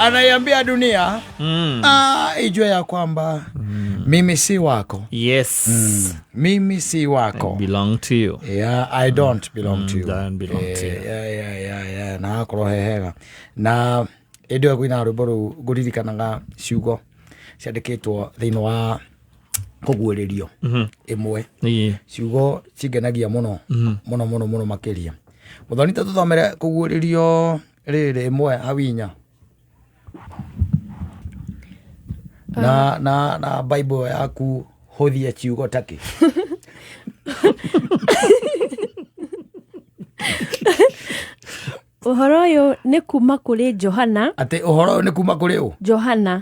Anaiambia dunia ijue ya kwamba mimi si wako. Yes. Mimi si wako. Belong to you. Yeah, I don't belong to you. Don't belong to you. Yeah. Na hakorwo he hega na ĩndĩ ĩyo kwĩna rwĩmbo rũu ngũririkanaga ciugo ciandĩkĩtwo thĩinĩ wa kũguũrĩrio ĩmwe. Ciugo cingenagia mũno mũno mũno mũno makĩria. Mũthoni, ta tũthomere kũguũrĩrio rĩrĩ ĩmwe hau inya na Bible yaku hũthie ciugo takĩ. Ũhoro ũyũ nĩ kuma kũrĩ Johana. Atĩ ũhoro ũyũ nĩ kuma kũrĩ ũ? Johana.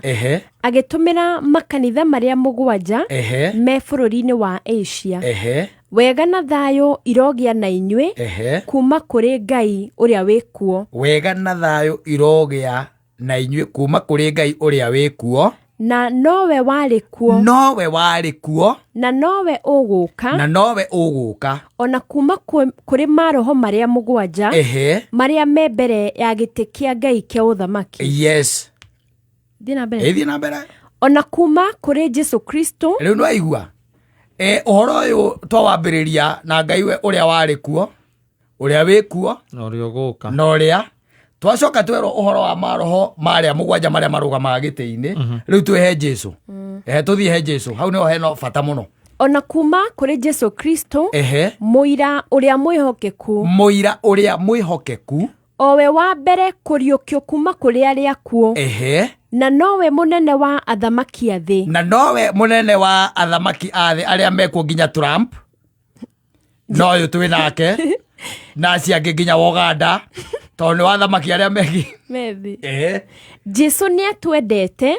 Agĩtũmĩra makanitha marĩa 7 me bũrũri-inĩ wa Asia. Wega na thayũ irogĩa na inyuĩ kuma kũrĩ Ngai ũrĩa wĩ kuo. Wega na thayũ irogĩa na inyuĩ kuma kũrĩ Ngai ũrĩa wĩ kuo. Na nowe warĩ kuo. Nowe warĩ kuo. Na nowe ũgũka. Na nowe ũgũka. Ona kuma kũrĩ maroho marĩa 7 marĩa me mbere ya gĩtĩ kĩa Ngai kĩa ũthamaki. Yes. Thiĩ na mbere. Thiĩ na mbere. Ona kuma kũrĩ Jesu Kristo. Rĩu nĩwaigua ũhoro ũyũ twawambĩrĩria na Ngai we ũrĩa warĩ kuo, ũrĩa wĩ kuo, na ũrĩa ũgũka, na ũrĩa twacoka twerwo ũhoro wa maroho marĩa 7 marĩa marũgamaga gĩtĩ-inĩ. Rĩu twĩhe Jesu. Tũthiĩ he Jesu, hau nĩho hena bata mũno. Ona kuma kũrĩ Jesu Kristo, mũira ũrĩa mwĩhokeku. Mũira ũrĩa mwĩhokeku. O we wa mbere kũriũkio kuma kũrĩ arĩa akuũ. Na nowe mũnene wa athamaki a thĩ. Na nowe mũnene wa athamaki a thĩ arĩa mekuo nginya Trump. No ũyũ twĩ nake. Na acio angĩ nginya wa Uganda. Tondũ nĩ wa athamaki arĩa megi. Methi. Jesu nĩ atwendete.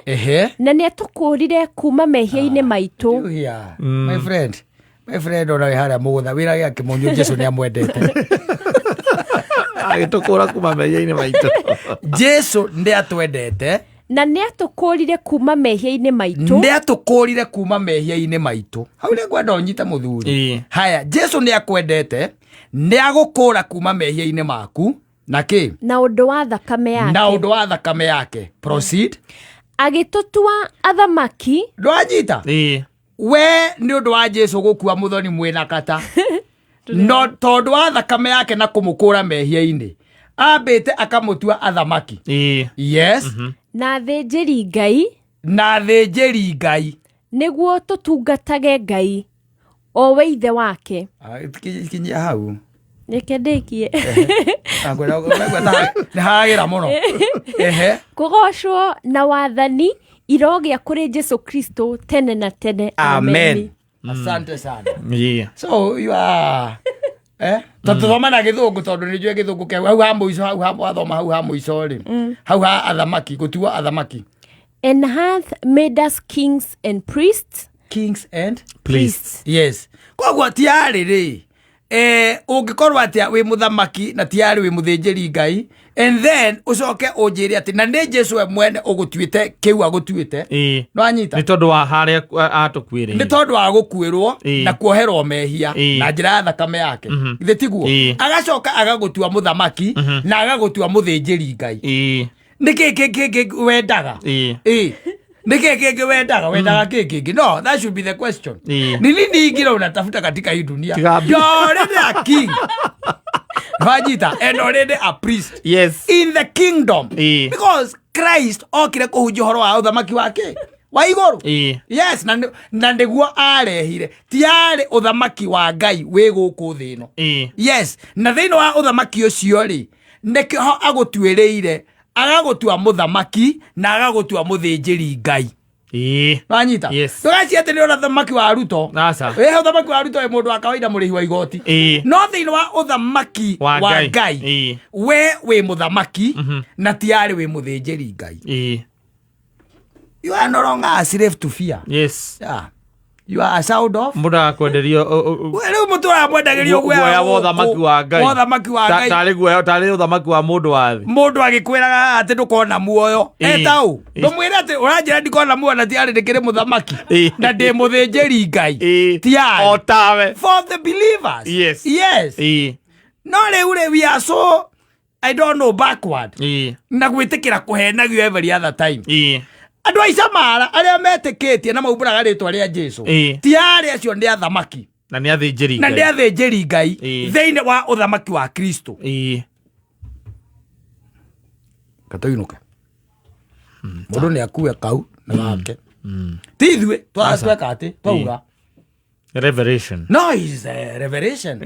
Na nĩ atũkũũrire kuma mehia-inĩ maitũ. Yeah. My friend. My friend ona wĩ harĩa mũgũnda wĩra gĩa kĩmonyo Jesu nĩ amwendete. Agĩtũkũra kuma mehia-inĩ maitũ. Jesu nĩ atwendete. Na nĩ atũkũũrire kuma mehia-inĩ maitũ. Nĩ atũkũũrire kuma mehia-inĩ maitũ. Hau nĩ ngwenda ũnyite mũthuri. Haya, Jesu nĩ akwendete, nĩ agũkũũra kuma mehia-inĩ maku. Na kĩ? Na ũndũ wa thakame yake. Na ũndũ wa thakame yake. Proceed. Agĩtũtua athamaki. Ndwanyita? We nĩ ũndũ wa Jesu gũkua mũthoni mwĩna kata. No tondũ wa thakame yake na kũmũkũra mehia-inĩ, ambĩte akamũtua athamaki. Yes. Na athĩnjĩri Ngai. Na athĩnjĩri Ngai. Nĩguo tũtungatage Ngai o we ithe wake. Kinyia hau. Reke ndĩkie. Nĩ hagĩra mũno. Kũgocwo na wathani irogĩa kũrĩ Jesu Kristo tene na tene. Amen. Asante sana. Yeah. So you are tũthoma na gĩthũngũ tondũ nĩ njũĩ gĩthũngũ kĩu hau ha mũico, hau ha wathoma hau ha mũico rĩ, hau ha athamaki, gũtuo athamaki. And hath made us kings and priests. Kings and priests. Yes. Koguo ti arĩ rĩ, ũngĩkorwo atĩa wĩ mũthamaki na ti arĩ wĩ mũthĩnjĩri Ngai, and then ũcoke ũnjĩre atĩ na nĩ Jesu we mwene ũgũtuĩte kĩu agũtuĩte. No anyita. Nĩ tondũ wa harĩa atũkuĩrĩire. Nĩ tondũ wa gũkuĩrwo na kuoherwo mehia na njĩra ya thakame yake. Githĩ tiguo? Agacoka agagũtua mũthamaki na agagũtua mũthĩnjĩri Ngai. Nĩ kĩ kĩ kĩ wendaga? Nĩ kĩ kĩngĩ wendaga? Wendaga kĩ kĩngĩ? No, that should be the question. Ni nini ingine unatafuta katika hii dunia? You're already a king. Wajita, and already a priest. Yes. In the kingdom. Because Christ okire kũhunjia ũhoro wa ũthamaki wake wa igũrũ. Yes, na nĩguo arehire. Ti arĩ ũthamaki wa Ngai wĩ gũkũ thĩ ĩno. Yes, na thĩinĩ wa ũthamaki ũcio rĩ, nĩkĩo agũtuĩrĩire, agagũtua mũthamaki na agagũtua mũthĩnjĩri Ngai. Wanyita? Yes. Ndũgacie atĩ nĩ ũthamaki wa Ruto. Aca. Wĩhe ũthamaki wa Ruto wĩ mũndũ wa kawaida mũrĩhi wa igoti. No thĩinĩ wa ũthamaki wa wa Ngai, we wĩ mũthamaki na ti arĩ wĩ mũthĩnjĩri Ngai. You are no longer a slave to fear. Yes. Yeah. You are a child of. Mũndũ akwenderio Rĩu mũtũraga mwendagĩrio guoya wa ũthamaki wa Ngai. Wa ũthamaki wa Ngai. Tarĩ guoya, tarĩ ũthamaki wa mũndũ wa thĩ. Mũndũ agĩkwĩraga atĩ ndũkona muoyo. Eta ũ? Ndũmwĩre atĩ ũranjĩra ndikona muoyo na ti arĩ ndĩkĩrĩ mũthamaki. Na ndĩ mũthĩnjĩri Ngai. Ti arĩ. O tawe. For the believers. Yes. Yes. No rĩu rĩ, we are so I don't know, backward na gwĩtĩkĩra kũhenagio every other time. Andũ a Icamara arĩa metĩkĩtie na maumbũraga rĩtwa rĩa Jesu, ti arĩa acio nĩ athamaki na nĩ athĩnjĩri na Ngai. nĩ athĩnjĩri Ngai thĩinĩ wa ũthamaki wa Kristo. Katũinũke mũndũ nĩ akue kau na gake, ti ithuĩ tweka atĩ twauga. Revelation. No, is a revelation.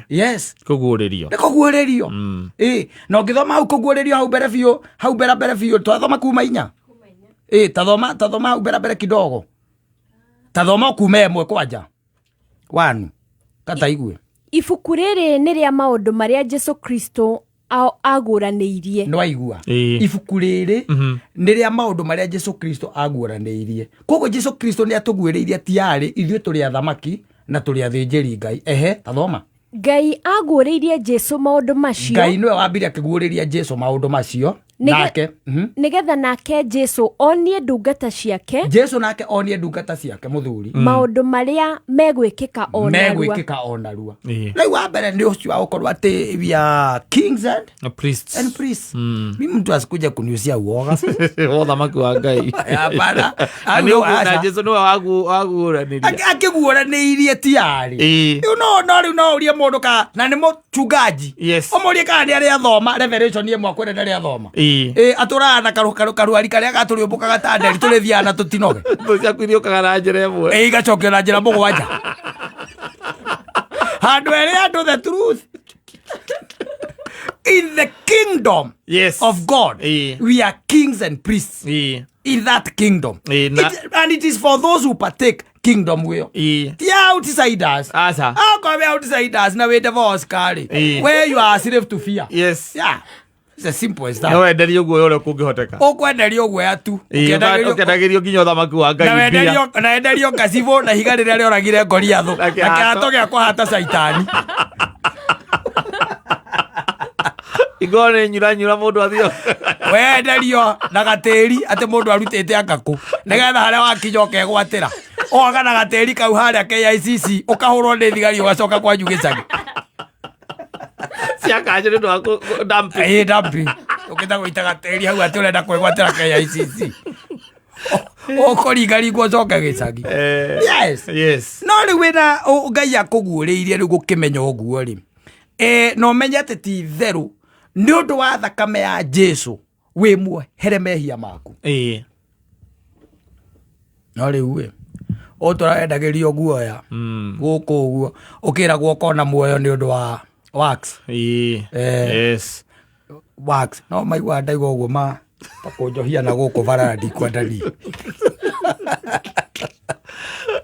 Yes. Kũguũrĩrio. Nĩ kũguũrĩrio. Ĩ, na ũngĩthoma hau kũguũrĩrio hau mbere biũ, hau mbere mbere biũ, twathoma kuma 4. Ĩ, tathoma tathoma hau mbere mbere kidogo, tathoma kuma 1 kwanja 1 kataigue. Ibuku rĩrĩ nĩ rĩa maũndũ marĩa Jesu Kristo aguũranĩirie. Nĩ waigua? Ibuku rĩrĩ nĩ rĩa maũndũ marĩa Jesu Kristo aguũranĩirie. Koguo Jesu Kristo nĩ atũguũrĩirie tiarĩ ithuĩ tũrĩ athamaki na tũrĩ athĩnjĩri Ngai. Ehe, tathoma. Ngai aguũrĩirie Jesu maũndũ macio. Ngai nĩwe wambire akĩguũrĩria Jesu maũndũ macio. Nake Nĩgetha nake Jesu onie ndungata ciake. Jesu nake onie ndungata ciake, mũthuri, maũndũ marĩa megwĩkĩka o narua. Megwĩkĩka o narua. Rĩu wa mbere nĩ ũcio wa gũkorwo atĩ we are kings and, Na priests. and priests. Mi mtu asikuja kuniusia uoga. Ũthamaki wa Ngai. Hapana. Na nĩ ũguo- na Jesu nĩwe waguũranĩria. Akĩguũranĩirie tiarĩ. Rĩu no rĩu no ũrie mũndũ ka na nĩ mũchungaji, ũmũrie kana nĩ arĩa athoma Revelation 1, akwĩre ndarĩ athoma. Ĩ, atũraga na karuari karĩa gatũrĩũmbũkaga ta nderi, tũrĩthiaga na tũtinoge. Thũ ciaku iriũkaga na njĩra ĩmwe. Ĩ, igacokio na njĩra 7 handũ erĩ andũ the truth. In the kingdom of God, we are kings and priests in that kingdom. And it is for those who partake kingdom will. Ti outsiders. Aca. Akorwo wĩ outsiders na wĩ divorce karĩ, where you are a slave to fear. Yeah, it's as simple as that. No wenderio guoya ũrĩa kũngĩhoteka. Ũkwenderio guoya tu. Ũkendagĩrio nginya ũthamaki wa Na Ngai mbia. wenderio, na wenderio ngacibũ na ihiga rĩrĩa rĩoragire Goliathũ Na na kĩhato. kĩhato gĩa kũhata caitani. Ingorwo nĩ nyura nyura mũndũ athio. Wenderio na gatĩri atĩ mũndũ arutĩte akakũ nĩgetha harĩa wakinya ũkegwatĩra oga na gatĩri kau harĩa KICC, ũkahũrwo nĩ thigari, ũgacoka kwanyu gĩcagi. Cia kanjũ nĩ ũndũ wa dumping. Ĩ, dumping. Ũkĩta gũita gatĩri hau atĩ ũrenda kwĩgwatĩra KICC, ũkũringaringwo ũcoke gĩcagi. Yes. No rĩu wĩna Ngai akũguũrĩirie rĩu gũkĩmenya ũguo rĩ, na ũmenye atĩ ti itherũ nĩ ũndũ wa thakame ya Jesu wĩ muohere mehia maku. No rĩu ĩ, ũtũrendagĩrio guoya gũkũ ũguo, ũkĩragwo ũkona muoyo nĩ ũndũ wa wax. Wax no maigua ndaigua ũguo ma takũnjohia na gũkũ barara ndikwenda niĩ.